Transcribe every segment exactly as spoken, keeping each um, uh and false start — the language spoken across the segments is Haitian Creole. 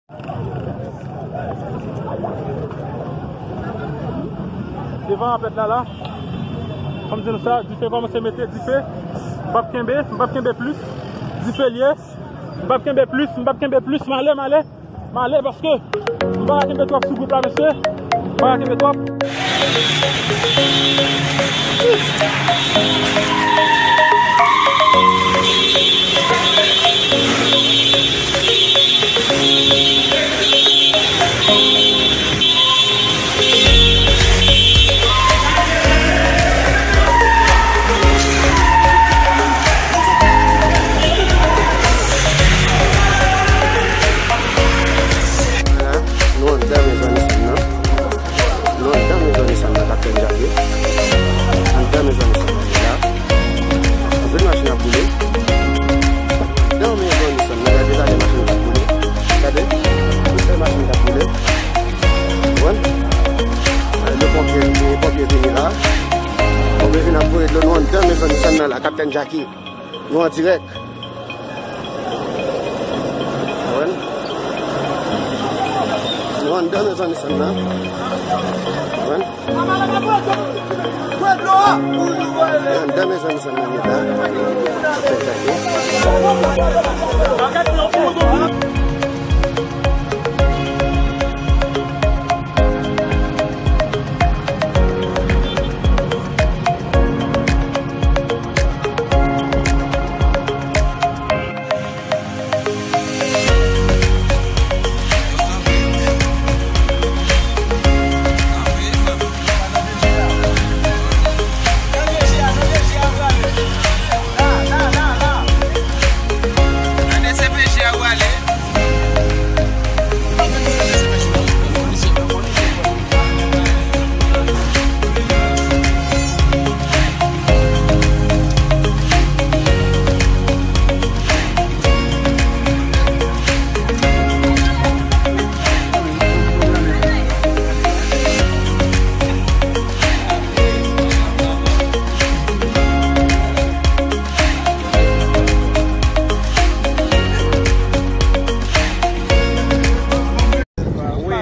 Devan anpèt la la. Kòm di nou sa, dife kòmanse mete, dife. M p ap kenbe, m p ap kenbe plis. Dife l ye. M p ap kenbe plis, m p ap kenbe plis, m ale, m ale. M ale paske m pa ka kenbe twòp sou gwoup la, mesye. M pa ka kenbe twòp. Nou anndan mezon Nissan nan. Nou anndan mezon Nissan nan, Kaptèn Jackie. Anndan mezon Nissan nan, nou la. Anpil machin ap boule. Anndan mezon Nissan nan, gade, gade machin k ap boule. Gade, tout se machin k ap boule. Konprann? Le ponpye, le ponpye vini la. Ponpye vini ap voye dlo, nou anndan mezon Nissan nan la, Kaptèn Jackie. Nou an dirèk. Konprann? Nou anndan mezon Nissan nan. Konprann? Nou anndan mezon Nissan nan, nou la. Kaptèn Jackie. Wi.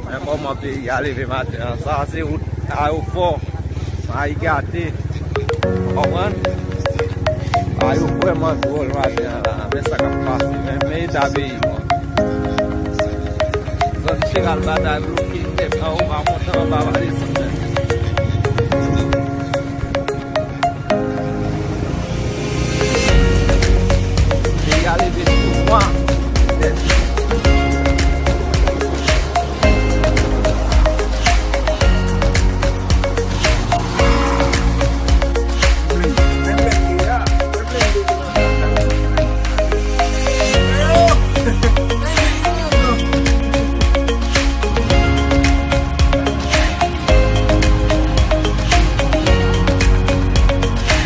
Men kòman peyi a leve maten an. Sa se wout ayewopò. Mayi gate. Konprann? Mayi vrèman dwòl maten an la. Men sa k ap pase. Men, men eta peyi mwen. Zòn Cheral Batay bloke. Nèg anwo pa monte, anba pa desann. Peyi a leve tou nwa.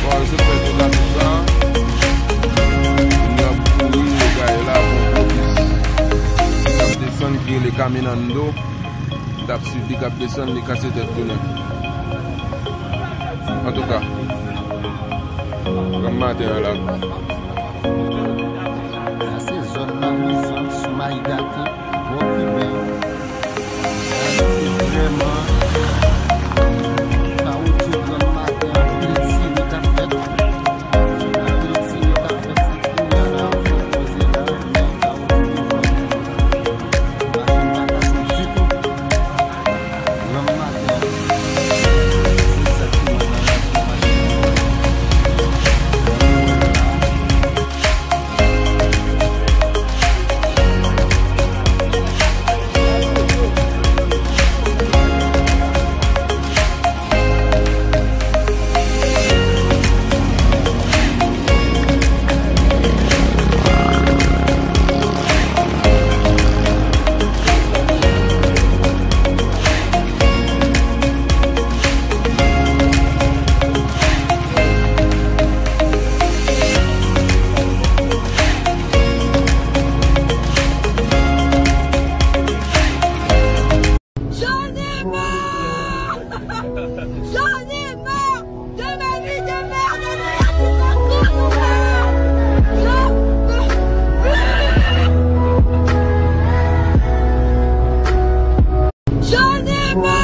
Bon, yo sot fè tout zafè sa. Moun yo ap kouri, yo gaye la, bon, polis. Li t ap desann, ki rele Caminando. Li t ap swiv li k ap desann, li kase tèt tounen. Antouka, granm maten an la. Sa se zòn nan, mezanmi, sou Mayi Gate, bò Kiben. Vrèman, kawotchou granm maten, anpil tire k ap fèt. Anpil tire k ap fèt, se kounye a la, yo poze la, men kawotchou devan. Machin pa kase ditou. Granm maten, se egzakteman nan machin. Janema!